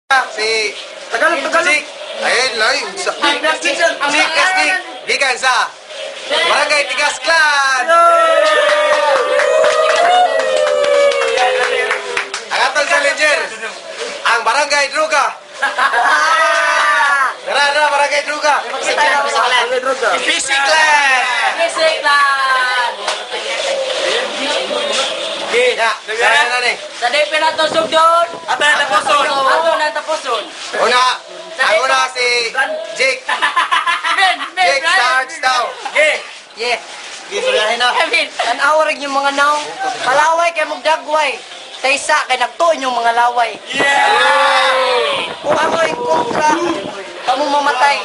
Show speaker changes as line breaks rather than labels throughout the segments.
Si
Tagalog, Tagalog.
Jake. Ayun, lay. Jake SD. Gikan sa Barangay Tigas Clan. Ang atong challenger, ang Barangay Druga. Tara, tara, Barangay Druga.
Barangay Droga.
Fishy Clan.
Bisiklan!
Ya, sana na ni.
Sa day pinatusog doon!
Ato na tapuson.
Ato na tapuson!
Una, ang una si Jake.
Ben! Ben!
Jake starts now.
Okay.
Yeah.
Gisuryahin na.
Kevin!
Tanawa rin yung mga naong. Palaway kay mugdagway. Taysa kay nagtuon yung mga laway.
Yeah!
Kung ako ay kontra, kamo mamatay.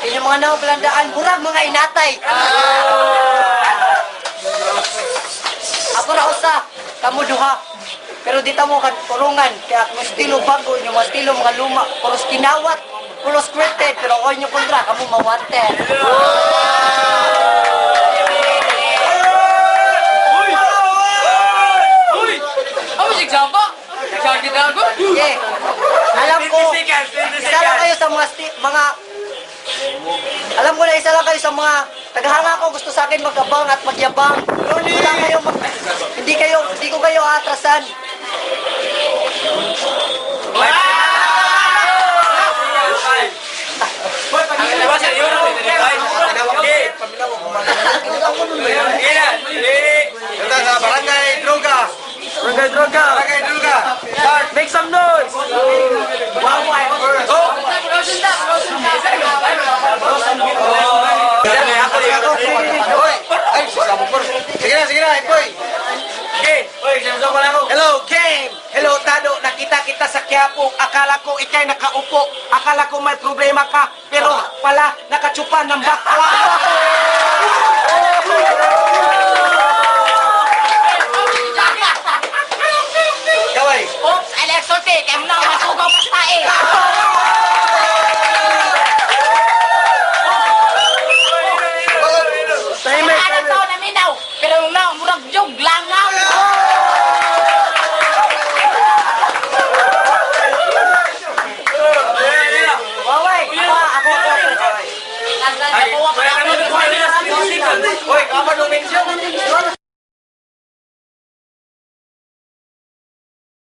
Inyong mga naong palandaan, murag mga inatay. Ako ra usa, kamo duha. Pero di ta mo katulungan, kaya kung estilo bago, inyong mga estilo mga luma, puros kinawat, puros scripted, pero ako inyong kontra, kamo mawanted.
Uy! Uy!
Ako si Xamba! Xamba kita ako!
Yeah. Alam ko,
20 seconds, 20
isa lang
seconds.
kayo sa mga mga alam ko na isa lang kayo sa mga tagahanga ko, gusto sa akin magabang at magyabang. Wala kayo mag, hindi kayo hindi ko kayo atrasan.
Okay. Okay na. Three.
Ito sa Barangay Druga.
Barangay Droga.
Barangay Druga. Start.
Make some noise. Go.
Oy, ay, sasabog ko. Sige na, Ipoy.
Okay. Uy, sinusok ko lang ako.
Hello, game! Hello, Tado. Nakita kita sa Quiapo. Akala ko ikay nakaupo. Akala ko may problema ka. Pero pala, nakatsupa ng bakla.